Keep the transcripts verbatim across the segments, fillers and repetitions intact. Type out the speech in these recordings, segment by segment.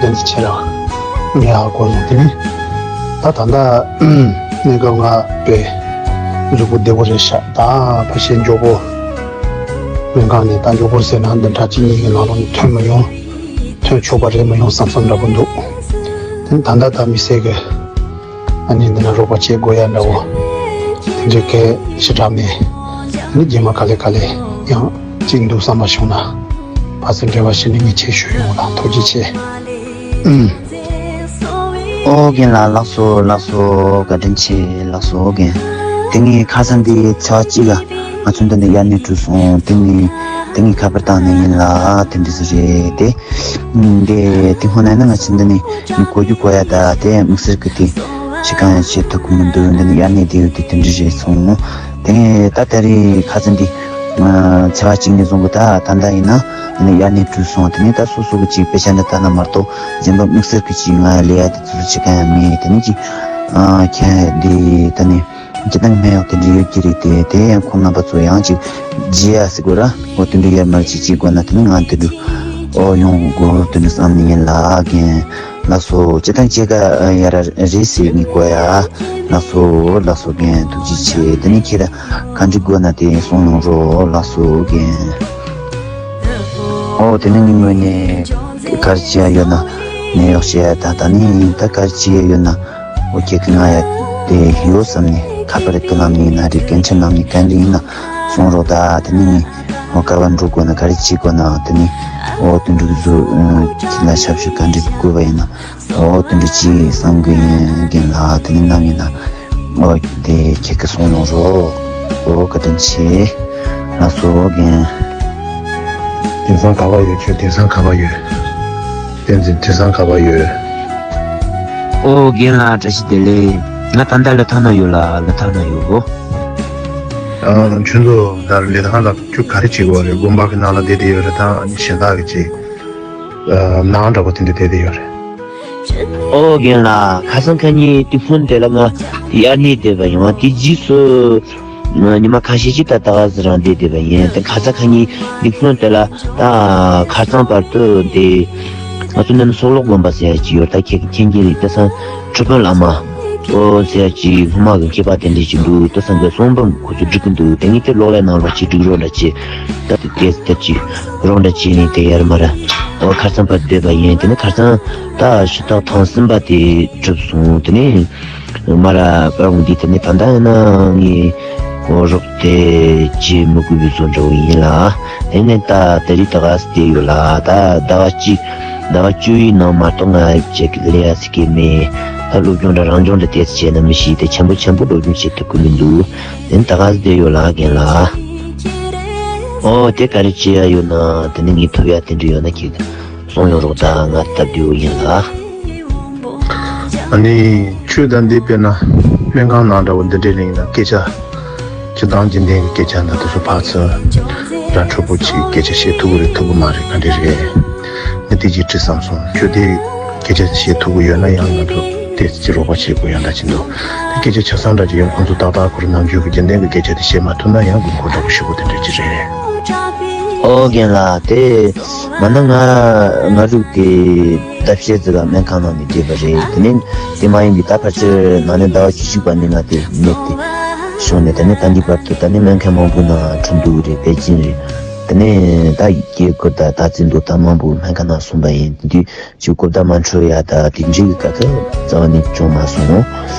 ལན་ཅི་ཆེ་ར་ངས་ཧ་གོ་སོང་། དེ་ནི་ད་ད་ལྟ་གནས་སྐབས་ང་དཔེ་གཟུགས་པོ་བདེ་པོ་རེད་ཤག་ད་ཕ་ཤེས་མགྱོགས་པོ་སྨན་ཁང་ནས་ད་མགྱོགས་པོ་ཟེར་ན་འདི་འདྲ་གཅིག་གཉིས་ཀྱི་ནང་ལོགས་ནས་ཐོན་མི་ཡོང་། ཐོན་ཆོག་པ་རེད་མི་ཡོང་བསམ་བསམ་འདྲ་པོ་འདུག་དེ་ནི་ད་ལྟ་ད་མི་སེར་གི་ཨ་ནི་འདི་ན་རོགས་པ་བྱེད་དགོས་ཡ་འདྲ་བོ་དེ་འདྲའི་གལ་ཞེ་དྲག་མེད། ཨ་ནི་རྗེས་མ་ག་ལེ་ག་ལེ་ཡང་གཅིག་འདུག་བསམ་པ་བྱུང་ན་ཕར་ཚུར་འབྲེལ་བ་བྱེད་ནི་ངས་ཆེད་ཞུ་ཡོང་ལ་ཐུགས་རྗེ་ཆེ། ཨུམ། ཨོ་རྒན་ལགས་ལགས་སོ་ལགས་སོ། བཀའ་དྲིན་ཆེ་ལགས་སོ་རྒན། དེ་ངས་ཁ་སང་འདི་ཚེས་པ་གཅིག་ལ་ང་ཚོ་འདི་ནས་དབྱར་གནས་གྲོལ་སོང་། དེ་ངས་དེ་ངས་ཁ་པར་བཏང་ནས་ཡིན་ལ་དེ་འདྲ་ཟེར་རེད་དེ། འདི་དེ་སྔོན་ན་ནི་ང་ཚོ་འདི་ནས་མི་གོ་རྒྱུ་གོ་ཡ་ད་དེ་དམིགས་བསལ་གི་དེ་ཕྱི་གང་ཡང་བྱེད་ཐུབ་གི་མི་འདུག་འདི་ནས་དབྱར་གནས་བསྡད་ཡོད་དེ་དེ་འདྲ་རེད་སོང་། དེ་ངས་ད་ད་རེས་ཁ་སང་འདི་ཚེས་པ་གཅིག་ནས་བཟུང་གི་ད་ད་ལྟ་ཡིན་ན་དེ་ནས་དབྱར་གནས་གྲོལ་སོང་། དེ་ནས་ད་སོ་སོ་གི་ཅིག་དཔེ་ཆ་འདི་ལྟ་ན་མ་གཏོགས་གཞན་པ་དམིགས་བསལ་གི་ཅིག་ང་ལས་ཡ་དེ་ཚོ་ཕྱི་གང་ཡང་མེད། དེ་ནས་ཅིག་ཁྱེད་འདི་ད་ནས། སྤྱིར་བཏང་སྨན་གཡོག་དེ་འདྲ་ཡོད་ཀྱི་རེད་དེ། དེ་ཡང་ཁོང་རྣམ་པ་ཚོ་ཡང་ཅིག་བརྗེ་ཡ་ཟེར་དགོས་ར། འོ་དེ་འདྲ་ཡར་མར་ཅིག་བྱེད་དགོས་ན་དེ་ནི་ང་དེ་འདྲ་འོ་ཡོང་དགོས་དེ་འདྲ་བསམ་ནི་ཡིན་ལ་རྒན་ལགས་སོ། སྤྱིར་བཏང་སྐྱེས་ཀ་ཡ་ར་རེད་ཟེར་ནི་གོ་ཡ་ལགས་སོ། ལགས་སོ་རྒན་ཐུགས་རྗེ་ཆེ། དེ་ནི་ཁྱེད་ར་ག་འདྲ་དགོས་ན་དེ་གསུང་ཡོང་རོགས་ལགས་སོ་རྒན། ཨོ་དེ་ནི་ངའི་ངོས་ནས་ག་རེ་བྱེད་ཡ་ཡོད་ན་ནད་གཡོག་བྱེད་ཡ་ད་ད་ནི་ད་ག་རེ་བྱེད་ཡ་ཡོད་ན། ཨོ་ཁྱེད་ཀྱི་ང་ཡ་དེ་ཡོད་བསམ་ནས་ཁ་པར་གི་ནང་ནས་ཡིན་ན་རེད། སྐད་འཕྲིན་ནང་ནས་ག་འདྲ་ཡིན་ན་གསུང་རོགས་ད། དེ་ནི་ངས་ཨོ་ག་བ་འགྲོ་དགོས་ན་ག་རེ་བྱེད་དགོས་ན་དེ་ནི་ཨོ་དེ་འདྲ་བཟོ་ཁྱེད་ལ་ཞབས་ཞུ་ག་འདྲ་དགོས་པ་ཡིན་ན་ཨོ་དེ་འདྲ་ཅིག་བསམ་གི་ཡིན་རྒན་ལགས། དེ་ནི་ནམ་ཡིན་ན་ཨོ་དེ་ཁྱེད་ཀྱི་གསུང་ཡོང་རོགས། ཨོ་བཀའ་དྲིན་ཆེ་ལགས་སོ་རྒན། དེང་སང་ག་བ་ཡོད། ཁྱོད་དེང་སང་ག་བ་ཡོད། བསྟན་འཛིན་དེང་སང་ག་བ་ཡོད། ཨོ་རྒན་ལགས་བཀྲ་ཤིས་བདེ་ལེགས། ང་ད་ལྟ་ལི་ཐང་ན་ཡོད་ལ། ལི་ཐང་ན་ཡོད་གོ། ཨ་ཁྱོད་ཚོ་ད་ལི་ཐང་ལ་ཁྱོད་ག་རེ་བྱེད་དགོས་རེད། དགོན་པ་གི་ནང་ལ་བསྡད་བསྡད་ཡོད་རེད། ད་གཞན་དག་གི་ཅིག་ནང་འདྲ་པོ་དེ་འདྲ་བསྡད་བསྡད་ཡོད་རེད། ཨོ་རྒན་ལགས་ཁ་སང་ཁ་ཉིན་དེ་ཕུན་དེ་ལ་ང་དབྱར་གནས་བསྡད་པ་ཡིན། དེ་རྗེས་སུ། ཉི་མ་ཁ་ཤས་ཅིག་ད་ད་ག་ཟེ་རང་བསྡད་བསྡད་པ་ཡིན། དེ་ཁ་ས་ཁ་ཉིན་འདི་ཁོང་དེ་ལ་ད་ཁ་སང་བར་དུ་དེ་ང་ཚོ་ནམ་སོག་ལོག་དགོན་པ་ཟེར་ཡ་ཅིག་ཡོད། ད་ཁྱེད་ཀྱི་མཁྱེན་གྱི་རེད། ད་སང་ཁྲི་དཔོན་བླ་མ་ཨོ་ཟེར་ཡ་ཅིག་སྔོན་མ་གི་མཁས་པ་དེ་འདྲ་ཅིག་འདུག་ད་སང་གི་གསུང་འབུམ་ཁོ་ཚོ་སྒྲིག་གི་འདུག་དེ་ངས་དེ་གློག་ཀླད་ནང་ལོགས་ཅིག་སྒྲིག་རོགས་འདྲ་ཅིག་ད་དེ་དེ་ལྟར་ཅིག་རོགས་འདྲ་ཅིག་ནས་དེ་ཡར་མར་ཨོ་ཁ་སང་བར་བསྡད་པ་ཡིན། དེ་ནས་ཁ་སང་ད་ཕྱི་ཐོག་ཐེངས་གསུམ་པ་དེ་གྲུབ་སོང་། དེ་ནས། མ་ར་པར་འོང་འདི་དེ་ནས་ད་ལྟ་ཡིན་ན་ངས་ཨོ་རོགས་དེ་བྱེད་མི་དགོས་པའི་བཟོ་འདྲ་བོ་ཡིན་ལ། དེ་ནས་ད་དེ་རིང་ད་ག་སེ་བསྡད་ཡོད་ལ། ད་ཟླ་བ་གཅིག་ཟླ་བ་བཅུ་ཡི་ནང་མ་གཏོགས་ང་བྱེད་ཀྱི་ལས་ཡ་སི་ཀེ་མེད། ད་སློབ་སྦྱོང་འདྲ་རང་སྦྱོང་འདྲ་དེ་ཚོ་བྱས་ན་མི་ཤེས། དེ་ཆེན་པོ་ཆེན་པོ་སློབ་སྦྱོང་བྱེད་ཐུབ་ཀྱི་མི་འདུག་དེ་ནས་ད་ག་སེ་བསྡད་ཡོད་ལ་རྒན་ལགས། ཨོ་དེ་ག་རེ་བྱེད་ཡ་ཡོད་ན་དེ་ནས་ངས་ཐུབ་ཡ་དེ་འདྲ་ཡོད་ན་ཁྱེད་གསུང་ཡོང་རོགས་ད། ང་སྟབས་བདེ་བོ་ཡིན་ལ། ཨ་ནི་ཁྱོད་ད་འདི་དཔེར་ན་སྨན་ཁང་ནང་འདྲ་བོ་འདི་འདྲའི་ནང་ཡིན་ན་སྐད་ཆ་སྤྱིར་བཏང་རྒྱུན་ལྡན་གྱི་སྐད་ཆ་འདི་ཚོ་ཕར་ཚུར་ར་འཕྲོད་པོ་ཅིག་སྐད་ཆ་བཤད་ཐུབ་ཀྱི་རེད་ཐུབ་ཀྱི་མ་རེད་ག་འདྲ་རེད། ངས་དེ་ཅིག་དྲི་བསམ་སོང་། ཁྱོད་དེ་སྐད་ཆ་བཤད་ཐུབ་ཀྱི་ཡོད་ན་ཡང་ང་ཚོ་དེ་ཅིག་རོགས་པ་བྱེད་དགོས་ཡ་འདྲ་ཅིག་འདུག་དེ་སྐད་ཆ་ཆ་ཚང་འདྲ་ཅིག་ཡོད་ན་ཁོང་ཚོ་ཏག་ཏག་ཁོ་རང་ནམ་རྒྱུན་གྱི་རྒྱུན་ལྡན་གྱི་སྐད་ཆ་དེ་བཤད་མ་ཐུབ་ན་ཡང་དགོས་མཁོ་འདྲ་པོ་ཞེ་པོ་དེ་འདྲ་ཅིག་རེད། ཨོ་རྒན་ལགས་དེ། མ་ན་ང་ང་རུ་དེ་ཟླ་ཕྱེད་ཙམ་ལ་སྨན་ཁང་ནང་ནས་བསྡད་པ་རེད། དེ་ནས་དེ་མ་ཡིན་པའི་ད་ཕལ་ཆེར་ན་ནིང་ཟླ་བ་བཅུ་གཅིག་པ་ནས་ང་དེ་ནད་དེ་བྱུང་ནས་དེ་ནས་ད་འདི་བར་དུ་ད་ནི་སྨན་ཁང་མང་པོའི་ནང་ཁྲིན་ཏུའུ་རེད། པེ་ཅིན་རེད། དེ་ནས་ད་རྒྱལ་ཁབ་ད་ད་ཙིན་དུ་ད་མང་པོ་སྨན་ཁང་ནང་སོང་པ་ཡིན། དེ་དུས་ཅིག་གོ་བརྡ་མ་འཕྲོད་ཡ་ད་དེ་འདྲའི་གི་དཀའ་ཁག་རྩ་བ་ནས་བྱུང་མ་སོང་།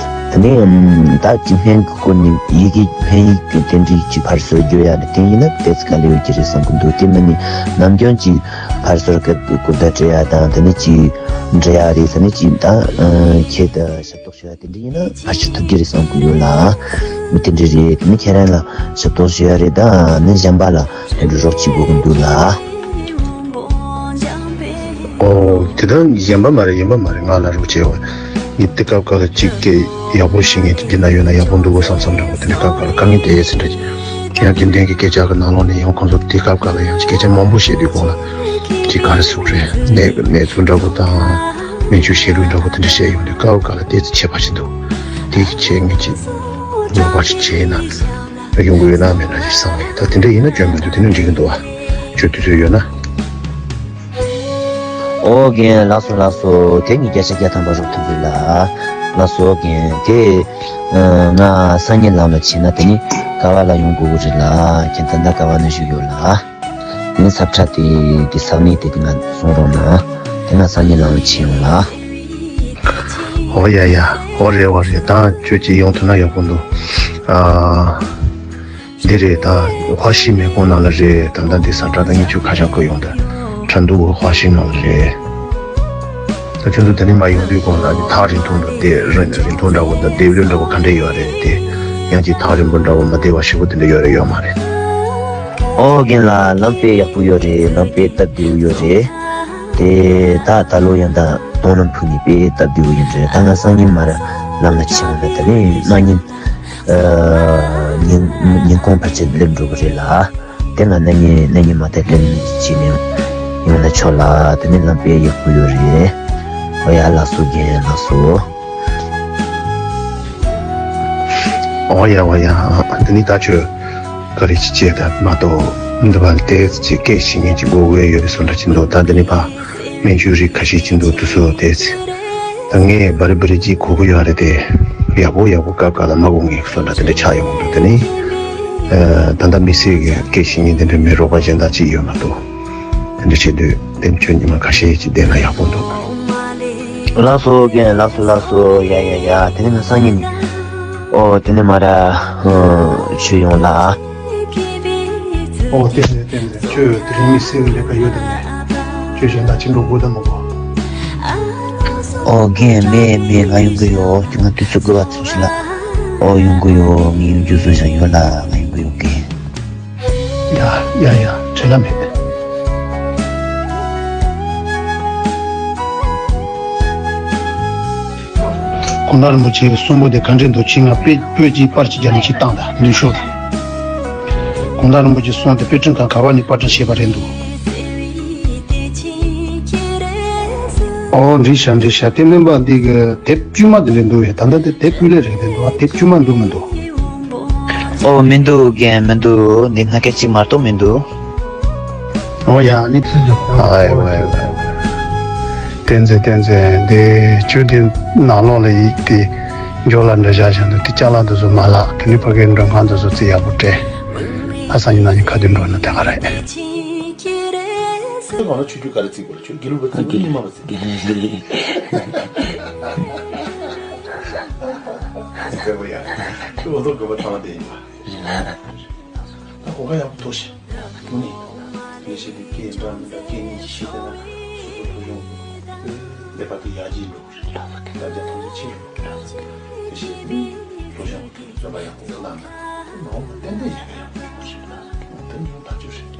དེ་ནས་ད་ཅིག་སྨན་གི་སྐོར་ནས་ཡི་གེ་སྨན་ཡིག་གི་དེ་འདྲའི་ཅིག་ཕར་ཚུར་བརྗོད་ཡ་ནི་དེ་ཡིན་ན་ཏོག་ཙམ་དཀའ་ལས་ཡོད་ཀྱི་རེད་བསམ་གི་འདུག་དེ་མིན་ནི་ནམ་རྒྱུན་ཅིག་ཕར་ཚུར་སྐད་གོ་བརྡ་སྤྲད་ཡ་དང་དེ་ནས་ཅིག་འབྲི་ཡ་རེད་ཟེར་ནས་ཅིག་ད་ཁྱེད་ད་ཞབས་ཏོག་ཞུ་ཡ་དེ་འདྲ་ཡིན་ན་ཕར་ཞུ་ཐུབ་ཀྱི་རེད་བསམ་གི་ཡོད་ལ། དེ་འདྲ་རེད། དེ་ནི་ཁྱེད་རང་ལ་ཞབས་ཏོག་ཞུ་ཡ་རེད། ད་ནི་གཞན་པ་ལ་དེ་འདྲ་རོགས་བྱེད་དགོས་ཀྱི་འདུག་ལ། ཨོ། དེ་ད་གཞན་པ་མ་རེད། གཞན་པ་མ་རེད། ང་ལ་རོགས་བྱས་པ། ངས་དེ་སྐབས་ཀ་ལ་གཅིག་སྐད་ཡག་པོ་ཤེས་མཁན་གཅིག་བསྡད་ན་ཡོད་ན་ཡག་པོ་འདུག་གོ་བསམ་བསམ་འདྲ་པོ་དེ་འདྲ་སྐབས་ཀ་ལ་དཀའ་ངལ་དེ་ཡོད་ཟེར་འདྲ་ཅིག་ཡང་རྒྱུན་ལྡན་གྱི་སྐད་ཆ་གི་ནང་ལོགས་ནས་ཡང་ཁོང་ཚོ་དེ་སྐབས་ཀ་ལ་ཡང་སྐད་ཆ་མང་པོ་བཤད་དུས་གོང་ལ་ཅིག་ག་རེ་ཟེར་དགོས་རེད། གནས་གནས་ཚུལ་འདྲ་པོ་དང་སྨན་བཅོས་བྱེད་ལུགས་འདྲ་པོ་དེ་འདྲ་བཤད་ཡོང་དུས་སྐབས་ཀ་ལ་ཏོག་ཙམ་ཁྱད་པར་ཅིག་འདུག་དེ་གི་ཆེད་ངས་ཅིག་རོགས་པ་ཅིག་བྱས་ན་ཡོང་གི་ཡོད་ན་མེད་ན་ཅིག་བསམ་གི། ད་དེ་འདྲ་ཡིན་ན་སྐྱོན་མི་འདུག་དེ་ནི་འགྲིག་གི་འདུག་ཨ། ཁྱོད་དུས་ཚོད་ཡོད་ན། ཨོ་རྒན། ལགས་སོ་ལགས་སོ། དེ་ནི་བརྒྱ་ཆ་བརྒྱ་ཐམ་པ་རོགས་ཐུབ་རེད་ལ། ལགས་སོ་རྒན། དེ་ང་སང་ཉིན་ལམ་ལ་ཕྱིན་ན་དེ་ནི་ཀ་བ་ལ་ཡོང་དགོས་ཀྱི་རེད་ལ། རྒན། ད་ལྟ་ཀ་བ་ན་བཞུགས་ཡོད་ལ། དེ་ནི་ཚབ་ཁྲ་དེ་གི་ས་གནས་དེ་ང་གསུང་རོགས་གནང་། དེ་ང་སང་ཉིན་ལམ་ལ་ཕྱིན་ཡོང་ལ། ཨོ་ཡ་ཡ། ཨོ་རེད་ཨོ་རེད། ད་ཁྱོད་ཀྱིས་ཡོང་ཐུབ་ན་ཡག་པོ་འདུག་ཨ། འདི་རེད། ད་ཧྭ་ཤིང་མེ་ཀོང་ནང་ལ་རེད། ད་ལྟ་འདི་ས་ཁྲ་ད་ངས་ཁྱོད་ཁ་བྱང་བཀོད་ཡོང་། ད་ཁྲ་འདུག་གི་ཧྭ་ཤིང་ནང་ལ་རེད། ད་ཁྱོད་ཚོ་དེ་ནས་མར་ཡོང་དུས་གོང་ལ་ཐག་རིང་ཐུང་འདྲ་བོ་དེ་རིང་རིང་ཐུང་འདྲ་བོ་དང་ལྡེབས་རིས་འདྲ་བོ་ག་འདྲ་ཡོད་རེད། དེ་ཡང་ཅིག་ཐག་རིང་པོ་འདྲ་བོ་མ་བདེ་བ་ཞེ་པོ་དེ་འདྲ་ཡོད་རེད་ཡོད་མ་རེད། ཨོ་རྒན་ལགས། ལམ་དཔེ་ཡག་པོ་ཡོད་རེད། ལམ་དཔེ་སྟབས་བདེ་བོ་ཡོད་རེད། དེ་ད་ད་ལོ་ཡང་ད་དོང་ལམ་ཕུག་ནས་དཔེ་སྟབས་བདེ་བོ་ཡིན་རེད། ད་ང་སང་ཉིན་མར་ལམ་ལ་ཕྱིན་པ་ན་དེ་ནས་གནངས་ཉིན། ཨ། ཉིན་ཉིན་གུང་ཕལ་ཆེར་སླེབས་འགྲོ་གི་རེད་ལ། དེ་ང་གནངས་ཉིན་གནངས་ཉིན་མ་མཐའ་སླེབས་ནས་ཕྱིན་ནས་ཡོང་ན་ཆོག་ལ། དེ་ནས་ལམ་དཔེ་ཡག་པོ་ཡོད་རེད། ཨོ་ཡ། ལགས་སོ་རྒན། ལགས་སོ། ཨོ་ཡ་ཨོ་ཡ། དེ་ནས་ད་ཁྱོད་ག་རེ་ཅིག་བྱས། ད་མ་གཏོགས་འདི་བ་དེ་ཅིག་སྐད་ཤེས་མཁན་ཅིག་དགོས་དགོས་ཡོད་པའི་བཟོ་འདྲ་ཅིག་འདུག་ད་འདི་ནས་ཕ། སྨན་བཅོས་རིགས་ཁ་ཤས་ཅིག་འདུག་དེ་ཚོ་དེ་ཚེ། ད་ངས་བ་རི་བ་རི་ཅིག་གོ་གི་ཡོད་རེད་དེ། ཡག་པོ་ཡག་པོ་སྐབས་འགའ་ལ་མ་གོ་ངེས་བཟོ་འདྲ་དེ་འདྲ་ཆགས་ཡོང་གི་འདུག་དེ་ནི། ཨ། ད་ལྟ་མི་སེར་གྱི་སྐད་ཤེས་མཁན་དེ་འདྲ་མི་རོགས་པ་གཞན་དག་ཅིག་ཡོད་མ་གཏོགས། དེ་འདྲ་བྱེད་དུས་དེ་ཁྱོད་ཉི་མ་ཁ་ཤས་ཅིག་བསྡད་ན་ཡག་པོ་འདུག་ལགས་སོ་རྒན། ལགས་སོ་ལགས་སོ། ཡ་ཡ་ཡ། དེ་ནི་ང་སང་ཉིན་ནས། ཨོ། དེ་ནི་མར་ཨ་ཆུ་ཡོང་ལ། ཨོ། བསྟན་འཛིན། བསྟན་འཛིན། ཁྱོད་དེ་རིང་མི་སེར་གྱི་ལས་ཀ་ཡོད་དམ་མེད། ཁྱོད་གཞན་དག་ཅིག་འགྲོ་དགོས་དམ་མི་དགོས། ཨོ་རྒན། མེད་མེད། ང་ཡོང་གི་ཡོད། ཁྱོད་ང་དུས་ཚོད་དགོས་པ་ཙམ་ཞིག་ལ། ཨོ་ཡོང་གི་ཡོད། ངས་ཡོང་རྒྱུ་བཟོས་བཞག་ཡོད་ལ། ང་ཡོང་གི་ཡོད་རྒན། ཡ་ཡ་ཡ། བྲེལ་བ་མེད། གུང་ཐང་རིན་པོ་ཆེ་གི་གསུང་འབུམ་དེ་ག་འདྲས་འདུག་ཅིག་ང་དཔེ་བོད་ཀྱི་པར་གྱི་རྒྱ་ནས་ཅིག་བཏང་དང་ནུས་ཤོག་གུང་ཐང་རིན་པོ་ཆེ་གསུང་དེ་དཔེ་སྐྲུན་ཁང་ག་བ་ནས་པར་སྐྲུན་བྱས་པ་རེད་འདུག་ཨོ། འགྲིག་ཤག་འགྲིག་ཤག་དེ་སྨན་པ་འདི་གི་དེབ་དཀྱུས་མ་དེ་འདྲ་འདུག་བས། ད་ལྟ་དེ་དེབ་སྤུས་ལེགས་རེད་དེ་འདུག་དེབ་དཀྱུས་མ་འདུག་མི་འདུག་ཨོ། མི་འདུག་རྒན། མི་འདུག་འདི་སྣ་ཁ་གཅིག་མ་གཏོགས་མི་འདུག་ཨོ་ཡ། ནི་ཚུལ་འཇོག་ཨའི་ཝའི་ཝའི། བསྟན་འཛིན། བསྟན་འཛིན། འདི་ཁྱོད་འདི་ནང་ལོགས་ལ་ཡིག་དེ་འཇོག་ལ་འདྲ་བཞག་བཞག་འདུག་དེ་ཅ་ལག་འདི་ཚོ་མ་བརླག་དེ་ནི་ཕ་གིའི་མགྲོན་ཁང་འདི་ཚོ་རྩིས་ཡག་པོ་སྤྲད། ཨ་སང་ཉིན་གནངས་ཉིན་ག་དུས་འགྲོ་ན་དེ་ག་རེད། ཁྱེད་རང་ལ་ཆུ་རྒྱུས་ག་རེ་བརྩིས་དགོས་རེད། ཁྱོད་དགེ་ལུགས་པ་བརྩིས་དགོས། རྙིང་མ་པ་བརྩིས། དགེ་ལུགས། དགེ་ལུགས། ཁྱོད་འོ་ཐོག་དགོན་པ་ཚང་མ་དེ་ཡིན་པ། ད་གོ་སྐབས་ཡག་པོ་ཐོབ་ཤག་དངོས་གནས། ངས་བཤད་དུས་སྐད་འདྲ་མི་འདྲ་སྐད་གཉིས་ཀྱི་ཤེས་བསྡད་ན་སོ་སོ་སློབ་སྦྱོང་དགོས། ཀླད་པ་དེ་ཡར་རྒྱས་འགྲོ་གི་རེད། དྲ་རྒྱ་ཐམས་ཅད་ཕྱིར་འགྲོ་གི་རེད། དེ་བཤད་དུས་སློབ་སྦྱོང་གི་བརྩོན་པ་ཡག་པོ་བཏང་ན་ནོར་བ་ཏན་ཏན་ཡོད་པ་ཡག་པོ་ཞིག་རེད། དེ་ནི་ཐག་ཆོད་རེད།